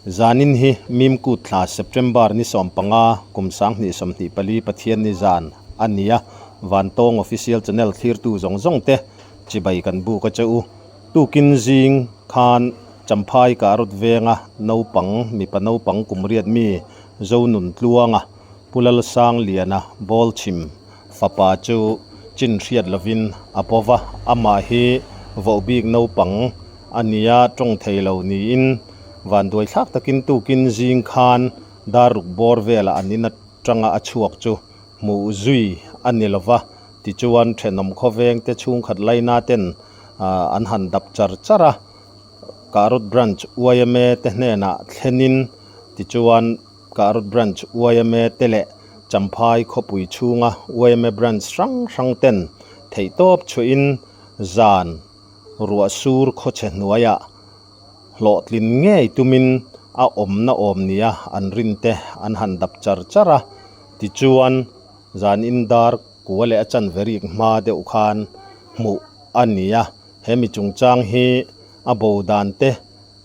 Zanin hi Mimkut thla September ni 15 kum 2024 Pathianni zan a ni a, Vantawng Official Channel thlirtu zawng zawng te chibai kan buk a che u. Tukin zing khan Champhai Karut venga naupang mipa naupang kum riat mi Zonun Tluanga Pu Lalsangliana Bawlchhim fapa chu chin hriat lovin a bo va, amah hi vohbik naupang a nia tawng thei lo niin vanduai thlak takin tukin zing khan dar ruk bawr velah an in atanga a chhuak chu hmuh zui a ni lo va, tichuan thenawm khawveng te chhungkhat laina ten an han dap char char a, Karut Branch yma te hnenah thlenin tichuan Karut Branch yma te leh Champhai khawpui chhunga yma Branch hrang hrang ten theihtawp chhuahin zan ruah sur khawchhe hnuaiah hlawhtlin ngei tumin a awmna awm nia an rin te an han dap char char a. Tichuan, zan in dar kua leh a chanve rik hma deuh khan hmuh a ni a. He mi chungchang hi a bo dan te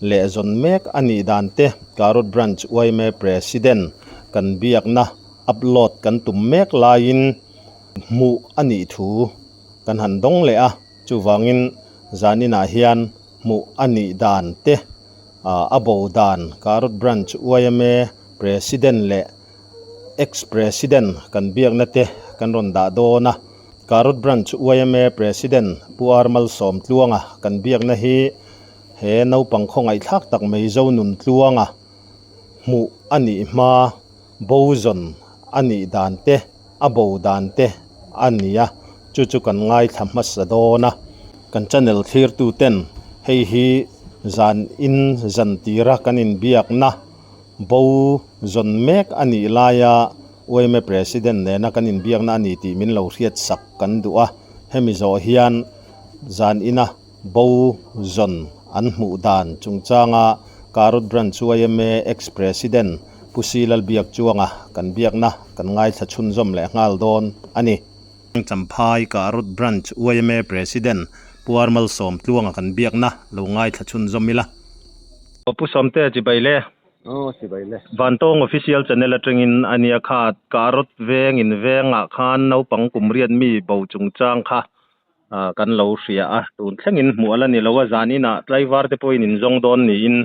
leh zawn mek a nih dan te Karut Branch yma President kan biakna upload kan tum mek laiin hmuh a nih thu kan han dawng leh a. Chuvangin zaninah hian hmuh a nih dan te, a bo dan Karut Branch yma President leh Ex-President kan biakna te kan rawn dah dawn a. Karut Branch yma President Pu R Malsawmtluanga kan biakna hi he naupang khawngaihthlak tak mai Zonuntluanga hmuh a nih hma bo zawn a nih dan te, a bo dan te a ni a, chu chu kan ngaithla hmasa dawn a. Kan channel thlirtu ten hei hi zan in zan tira kan inbiakna bo zawn mek a nih laia yma President nena kan inbiakna a ni tih min lo hriat sak kan duh a, hemi zawh hian zan ina bo zawn an hmuh dan chungchanga Karut Branch yma Ex-President Pu Si Lalbiak Chuanga kan biakna kan ngaithla chhunzawm leh nghal dawn a ni. Champhai Karut Branch yma President Pu Armalsawm Tluanga kan biakna lo ngaithla chhunzawm ila. Pu Sawmte chibai le. Aw chibai le. Vantawng Official Channel atangin a nia kha Karut veng in vengah khan naupang kum riat mi bo chungchang kha kan lo hria a, tun thlengin hmuh a la ni lo a, zaninah tlaivar te pawhin in zawng dawn niin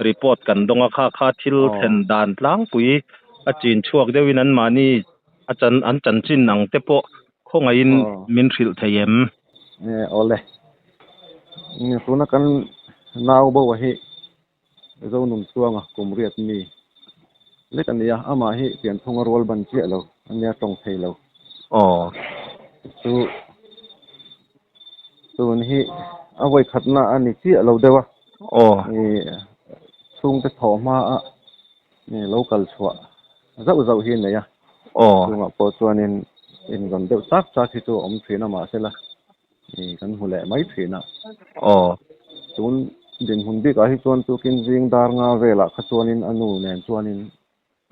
report kan dawng a, kha kha thil thlen dan tlangpui a chin chhuak deuhin an mahni a chan an chanchin ang te pawh khawngaihin min hrilh thei em? Awle, tuna kan nau bo a hi Zonunchuanga kum riat mi lek a nia, amah hi pianphunga rual ban chiah lo a nia tawng thei lo. Aw. Chu tun hi a vawi khatna a ni chiah lo deuh a. Aw. Chhungte thawh hma a lo kal chhuah zauh zauh hi a nei a. Aw. Chungah pawh chuanin inrawn deuh chak chak hi chu a awm thin a mahsela. Kan hmu leh mai thin a. Aw. Tun dinhmun bikah hi chuan tukin zing dar nga velah kha chuanin a nu nen chuanin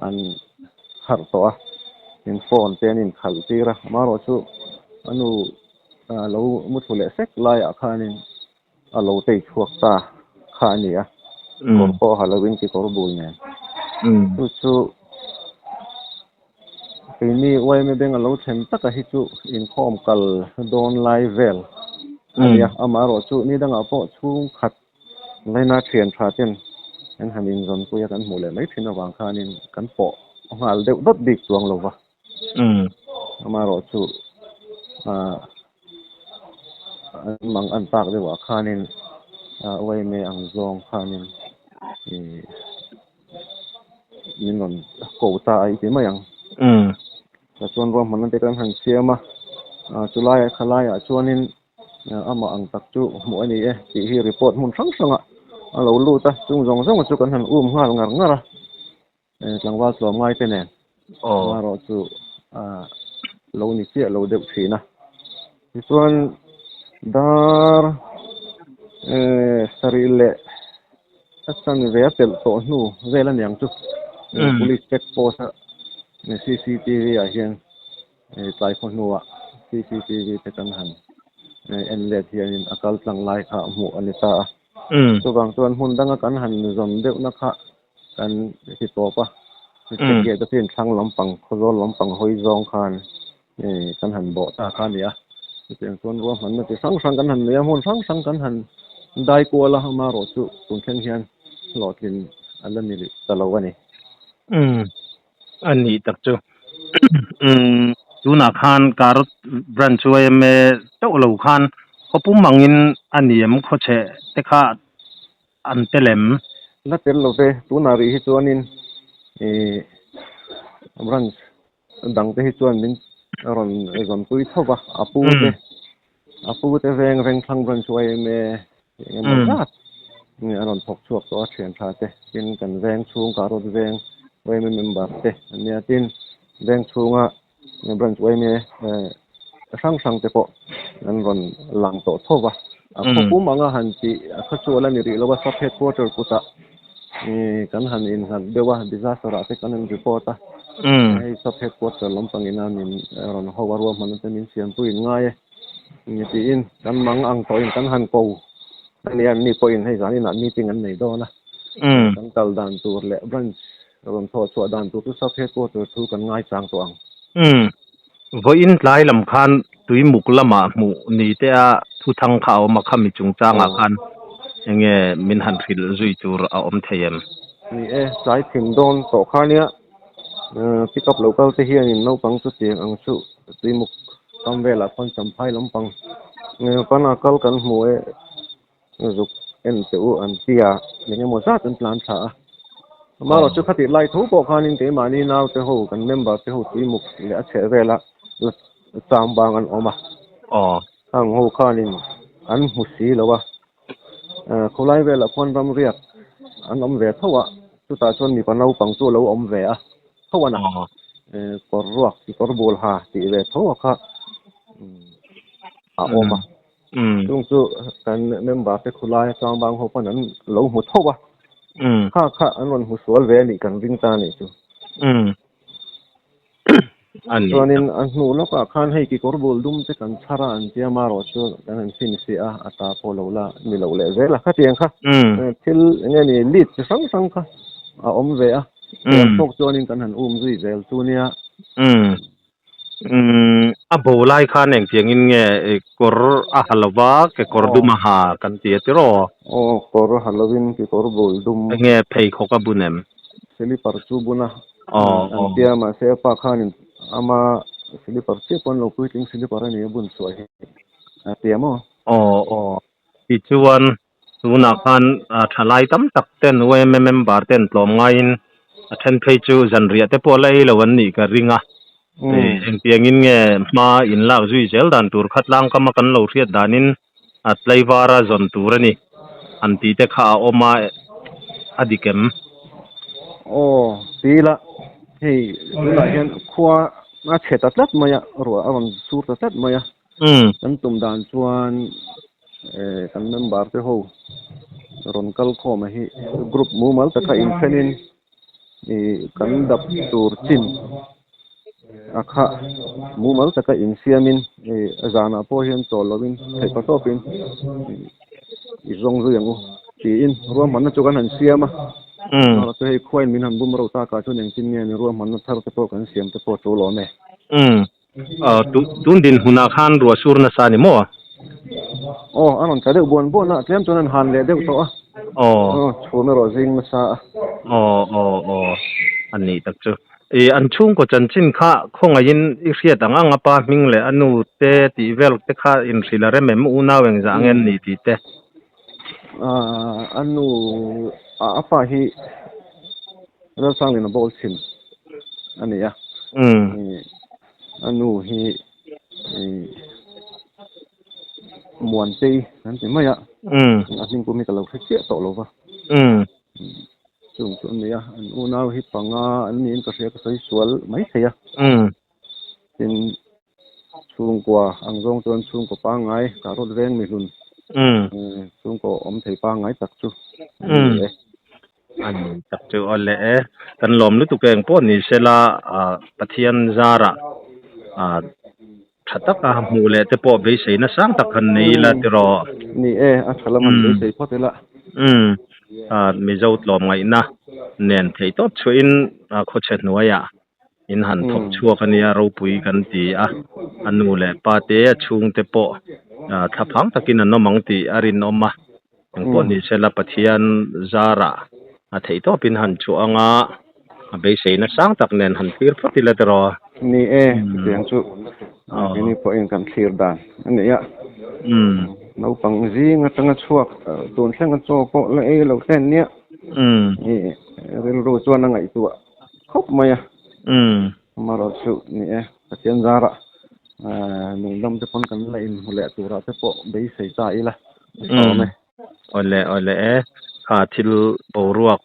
an harh tawh a, in phone te an inkhalh tir a, amaherawhchu a nu lo mu thlu leh sek laiah khanin a lo tei chhuak ta kha a ni a, kawr pawh ha loin kekawr bul nen. Chu chu. Keini yma Bank a lo thlen taka hi chu inkhawm kal dawn lai vel a nia. Amaherawh chu ni dangah pawh chhungkhat laina thian tha ten an han inzawnpui a kan hmuh leh mai thin avang khanin kan pawh nghal deuh dawt bik chuang lo va. Amaherawh chu an mang an tak deuhah khanin yma ang zawng khanin ih. min rawn ko ta a i ti mai ang. Tah chuan ruahmanna te kan han siam a, chulaiah khalaiah chuanin amah ang tak chu hmuh a ni e tih hi report hmun hrang hrangah a lo lut a, chung zawng zawng chu kan han um nghal ngar ngar a, tlangval tlawm ngai te nen amaherawh chu lo ni chiah lo deuh thin a. Tichuan dar sarih leh a chan ve a pelh tawh hnu vel a niang chu police check post a cctv ah hian tlai khaw hnuah cctv te kan han en let hianin a kal tlang lai kha hmuh a ni ta a. Chuvang chuan hmun danga kan han zawn deuhna kha. kan ti tawp a check gate te thlang lampang khawzawl lampang hawi zawng khan kan han bawh ta kha a ni a chutiang chuan ruahmanna chi hrang hrang kan han nei a hmun hrang hrang kan han dai kual a amaherawh chu tun thleng hian hlawhtlin a la ni rih ta lo a ni. Umm a nih tak chu umm tunah khan Karot branch yma chauh lo khan khawpum angin a ni em khawchhe te kha an tel em? La tel lo ve tunah rih hi chuanin ih branch dang te hi chuan min rawn zawnpui tho va a pu te a pu te veng veng thlang branch yma eng emaw zat nge a rawn thawk chhuak tawh a thian tha te tin kan veng chhung Karot veng yma member te an nia tin veng chhunga branch yma hrang hrang te pawh an rawn lang tawh tho va a khawpum anga han tih a khaw chu a la ni rih lo a sub headquarter kutah kan han innghat deuh a disaster ah te kan han report a hei sub headquarter lampang ina min rawn ho a ruahmanna te min siampui in ngai e tiin kan mang ang tawhin kan han ko a nia an ni pawhin hei zan inah meeting an nei dawn a kan kal dan tur leh branch rawn thawh chhuah dan tur chu sub headquarter thu kan ngaichang tawh ang. Vawiin tlai lam khan tuimuk lamah hmuh ni te a thuthang kha a awm a, khami chungchangah khan enge min han hrilh zui tur a awm thei em? Ni e, tlai thim dawn tawh kha nia pick up lo kal te hianin naupang chu tiang ang chu tuimuk kam velah khawn champhai lampang pana kal kan hmu e. Zuk en teh u an ti a, eng emaw zat an tlan thla a. Amaherawhchu chu khatih lai tho pawh khanin keimahni naute ho kan member te ho tuimuk leh a chheh vela la chang bang an awm a. Khang ho khanin an hmu si lo a, khawlai velah khuan ramriak an awm ve tho a, chutah chuan mipa naupang chu a lo awm ve a tho a na. Kawr ruak kawr bul ha tih ve tho a kha a awm a. Chung chu kan member te khulai atang bang ho pawn an lo hmu tho a. Kha kha an rawn hmu sual ve a nih kan ring ta a nih chu. Chuanin a hnu lawkah khan hei kekawr bul dum te kan chhar a an tia marawh chu kan han fin si a, a ta pawh lo la ni lo leh zel a. Khatiang kha thil eng nge ni lead chi hrang hrang kha a awm ve a. Tawk chuanin kan han um zui zel chu nia. Umm a bo lai khan engtiangin nge kawr a ha lova kekawr dum a ha kan ti a tiraw? Aw kawr a ha lovin kekawr bul dum. Enge pheikhawk a bun em? Slipper chu bun a an tia mahse a pa khanin ama slipper chiah pawh an lo puitling slipper a ni a bun chhuah hi a tia maw? Aw aw tichuan Tunah khan thalai tam tak ten yma member ten tlawm ngaiin a then phei chu zanriah te pawh la ei lo an nih ka ring a. Engtiangin nge hma in lak zui zel dan tur kha tlangkama kan lo hriat danin a tlaivara zawn tur a ni han tih te kha a awm a, a dik em? Aw, ti ila hei tunah hian khua a chhe ta tlat mai a, ruah a rawn sur ta tlat mai a. Kan tum dan chuan kan member te ho rawn kal khawm a hi group mumal taka inthenin kan dap tur chin a kha mumal taka insiamin zanah pawh hian chawl lovin theih pa tawpin i zawng zui ang u tiin ruahmanna chu kan han siam a. Chu hei khuain min han bum ro takah chuan engtin nge ni ruahmanna thar te pawh kan siam te pawh a tul awm e. Tun dinhmunah khan ruah sur nasa a ni maw? Aw, a rawn tla deuh buan buan a, tlem chuan an han leh deuh tawh a. Aw. Chhum erawh zing nasa a. Aw, aw, aw, a nih tak chu. I an chhungkaw chanchin kha khawngaihin i hriat ang ang a pa hming leh a nu te tih vel te kha inhrilh a rem em unau engzah ang en ni tih te. A nu, a pa hi Lalsanglina bawl chhin a ni a. A nu hi Muantei an ti mai a. A hming pawh hi ka lo hre chiah tawh lo va. Chung chu a ni a, an unau hi panga an niin ka hria ka sawi sual mai thei a. Tin, chhungkua ang zawng chuan chhungkaw pangngai Karot veng mihlun chhungkaw awm thei pangngai tak chu a ni e. A ni tak chu aw le e. Kan lawm lutuk eng pawh ni sela Pathian zarah tha taka hmuh leh te pawh beiseina sang tak han nei ila tiraw. Ni e, a tha lam han beisei phawt ila. Mizo tlawmngaihna nen theihtawp chhuahin khawchhe hnuaiah in han thawk chhuak a nia ropui kan ti a, a nu leh pa te a chhungte pawh thlaphang takin an awm ang tih a rinawm a, engpawh ni sela Pathian zarah a theihtawpin han chhuah anga a beiseina sang tak nen han thlir phawt ila tiraw. Ni e, chutiang chu keini pawhin kan thlir dan a ni a, naupang zing atanga chhuak tun thlenga chaw pawh la ei lo te an nia, rilru chuan a ngaihtuah. khawp mai a. Amaherawh chu ni e, Pathian zarah nungdam te pawn kan la inhmu leh turah te pawh beisei ta ila a tha awm e. Awle awle e, kha thil boruak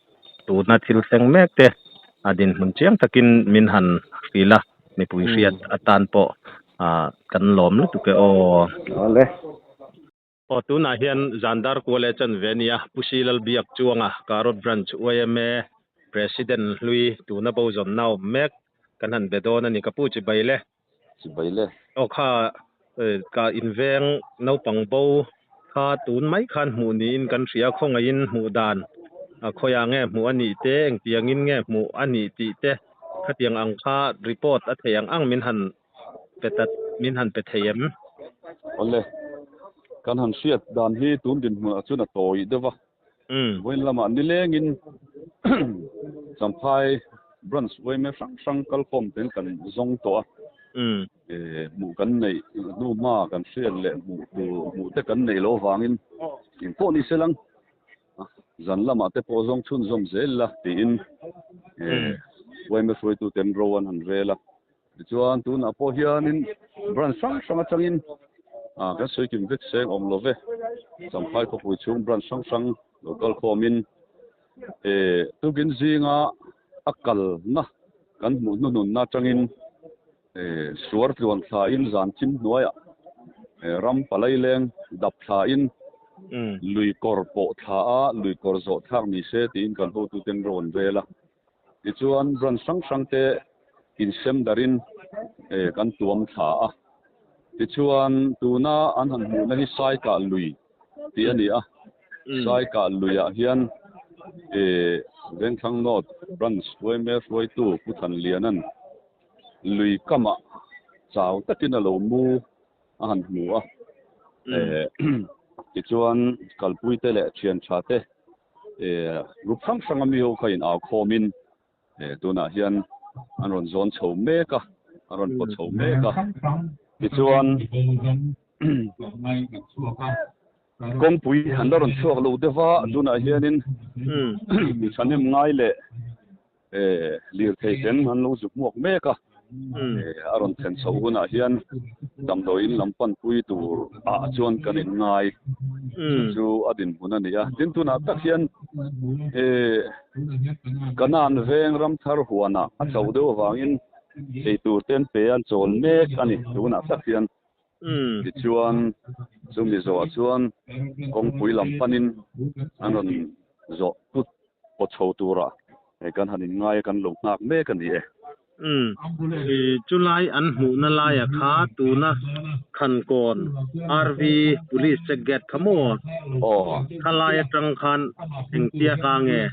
tuna thil thleng mek te a dinhmun chiang takin min han hrilh a, mipui hriat atan pawh kan lawm lutuk e aw. Awle. Aw tunah hian Zandar Kuale chanve a nia, Pu Si Lalbiak Chuanga, Karot Branch yma President hlui tuna bo zawnna awm mek kan han be dawn a ni. Ka pu chibai le. Chibai le. Aw kha ka inveng naupang bo kha tun mai khan hmuh niin kan hria, khawngaihin hmuh dan khawiah nge hmuh a nih te, engtiangin nge hmuh a nih tih te khatiang ang kha report a theih ang ang min han pe ta min han pe thei em? Awle, kan han hriat dan hi tun dinhmunah chuan a tawi deuh va. Vawiin lamah nilengin Champhai branch yma hrang hrang kalkhawm ten kan zawng tawh a. Hmuh kan neih hnu hma kan hriat leh hmuh tur hmuh te kan neih loh avangin engpawh ni se lang zan lamah te pawh zawng chhunzawm zel ila tiin yma hruaituten ro an han rel a. Tichuan tunah pawh hianin branch hrang hrang atangin ah kan sawi kim vek seng awm lo ve. Champhai khawpui chhung branch hrang hrang lo kal khawmin eh tukin zinga a kalna kan hmuh hnuhnunna atangin eh suar tluan thlain zan thim hnuaiah eh ram palai leng dap thlain lui kawr pawh thla a lui kawr zawh thlak ni se tiin kan hotuten rawn vel a. Tichuan branch hrang hrang te insem darin kan tuam thla a. Tichuan tuna an han hmuhna hi Saikah lui tih a ni a. Saikah luiah hian Vengthlang North Branch yma hruaitu Pu Thanliana'n lui kamah chau takin a lo mu a han hmu a. Tichuan kalpuite leh thian tha te Group hrang hranga mi ho kha in au khawmin tunah hian an rawn zawn chho mek a, an rawn pawt chho mek a. Tichuan kawngpui an la rawn chhuak lo deuh va, tunah hianin mi thahnem ngai leh Lirthei ten an lo zuk hmuak mek a, a rawn thlen chhoh hunah hian damdawiin lam panpui tur ah chuan kan in ngai chu chu a dinhmun a ni a. Tin tunah tak hian Kanan veng ramthar huanah a chauh deuh avangin eitur te an pe a, an chawl mek a ni tunah tak hian. Tichuan chumi zawhah chuan kawngpui lam panin an rawn zawh put pawt chho tura kan han inngai a, kan lo nghak mek a ni e. Umm, i chulai an hmuhna laia kha tuna Khankawn RV Police check gate kha maw? Aw. Khalai atang khan engtia ka nge?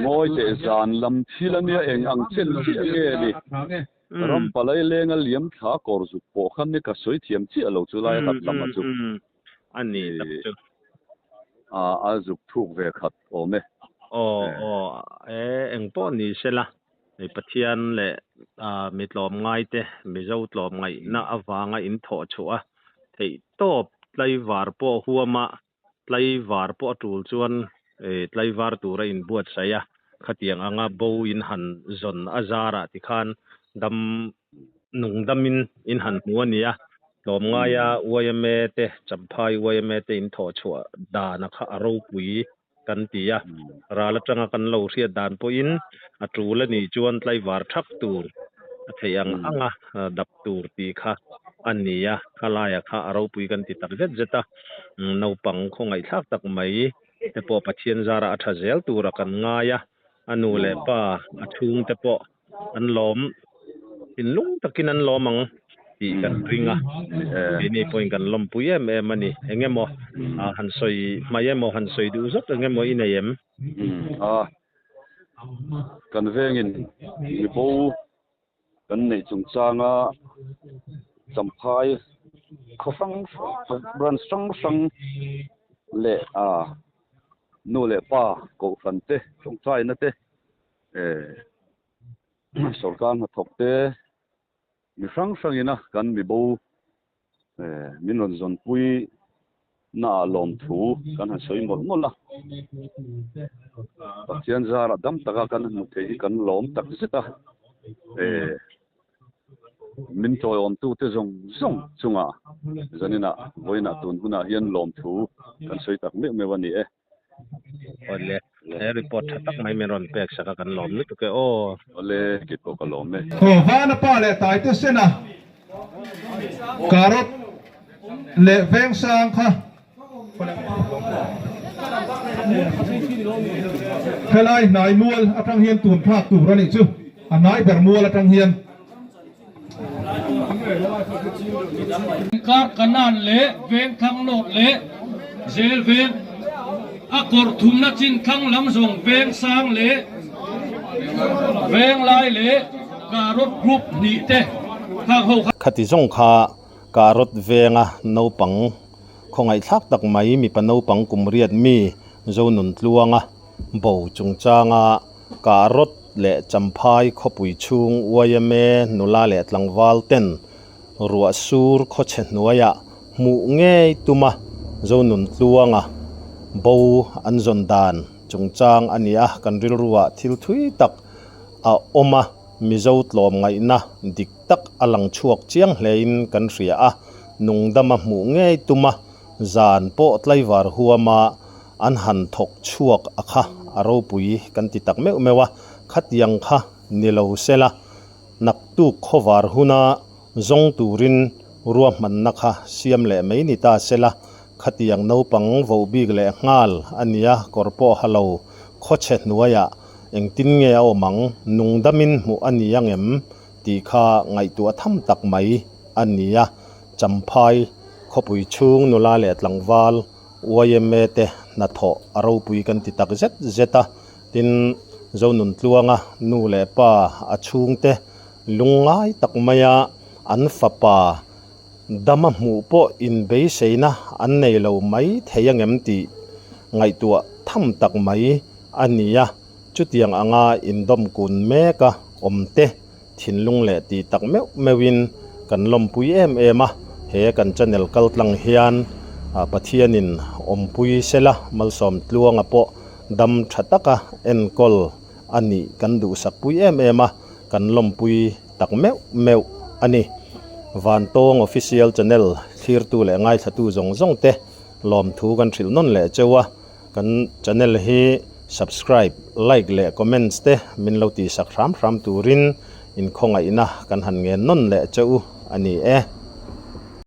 Ngawi teh zan lam thil ania eng ang chen chiah nge ni? Ram palai lenga liam thla kawr zuk pawh khan ni ka sawi thiam chiah lo chu lai a hlat lam a chu. A ni tak chu. A a zuk thuk ve khat awm e. Aw aw e eng pawh ni se la mi Pathian leh mi tlawmngai te Mizo tlawmngaihna avanga in thawh chhuah a theih tawp tlaivar pawh huama tlaivar pawh a tul chuan tlaivar tura inbuatsaih a, khatiang anga bo in han zawn a zarah tikhan dam nung damin in han hmu a ni a, tlawmngaia yma te Champhai yma te in thawh chhuah dana kha a ropui kan ti a, ral atanga kan lo hriat dan pawhin a tul a nih chuan tlaivar thak tur a theih ang anga dap tur tih kha a ni a, khalaiah kha a ropui kan ti tak zet zet a, naupang khawngaihthlak tak mai te pawh Pathian zarah a tha zel tura kan ngai a, a nu leh pa a chhungte pawh an lawm thinlung takin an lawm ang. tih kan ring a, keini pawhin kan lawmpui em em a ni. Eng emaw han sawi hmai emaw han sawi duh zawk eng emaw i nei em? A, kan vengin mibo kan neih chungchanga Champhai khaw hrang hrang branch hrang hrang leh nu leh pa kohhran te tawngtaina te Sorkar hnathawk te mi hrang hrangina kan mibo min rawn zawnpui naah lawmthu kan han sawi mawlh mawlh a. Pathian zarah dam taka kan han hmu thei hi kan lawm tak zet a. Min tawiawmtute zawng zawng chungah zaninah vawiinah tun hunah hian lawmthu kan sawi tak meuh meuh a ni e. Awle, he report tha tak mai min rawn pek sak a kan lawm lutuk e aw. Awle, kei pawh ka lawm e. Aw Vana pa leh Taite Sena Karot leh Vengsang kha helai hnai mual atang hian tun thlak tur a nih chu, a hnai ber mual atang hian. Kar Kanan leh Vengthlang North leh Zel Veng, a kawr thumna chin thlang lam zawng Vengsang leh Venglai leh Karot Group hnih te khang ho kha. Khati zawng kha Karot Venga naupang khawngaihthlak tak mai mipa naupang kum riat mi Zonuntluanga bo chungchanga Karot leh Champhai khawpui chhung yma nula leh tlangval ten ruah sur khawchhe hnuaiah hmuh ngei tuma Zonuntluanga bo an zawn dan chungchang a ni a, kan rilruah thil thui tak a awm a, Mizo tlawmngaihna dik tak a lang chhuak chiang hlein kan hria a, nungdama hmuh ngei tuma zan pawh tlaivar huama An han thawk chhuak a kha a ropui kan ti tak meuh meuh a, khatiang kha ni lo se la, naktuk khawvar huna zawng turin ruahmanna kha siam leh mai ni ta se la, khatiang naupang voh bik leh nghal a nia kawr pawh ha lo khawchhe hnuaiah engtin nge a awm ang, nungdamin hmuh a ni ang em tih kha ngaihtuah tham tak mai a nia, Champhai khawpui chhung nula leh tlangval. Yma te hnathawh a ropui kan ti tak zet zet a, tin Zonuntluanga nu leh pa a chhungte lungngai tak maia an fapa dama hmuh pawh inbeiseina an nei lo mai thei angem tih ngaihtuah tham tak mai a ni a, chutiang anga indawm kun meka awmte thinlung leh tih tak meuh meuhin kan lawmpui em em a, he kan channel kal tlang hian Pathianin awmpui sela malsawm tluanga pawh dam tha taka enkawl a nih kan duhsakpui em em a, kan lawmpui tak meuh meuh a ni. Vantawng Official Channel thlirtu leh ngaithlatu zawng zawng te lawmthu kan hrilh nawn leh cheu a. Kan channel hi subscribe, like leh comments te min lo tihsak hram hram turin inkhawngaihna kan han ngen nawn leh che u a ni e.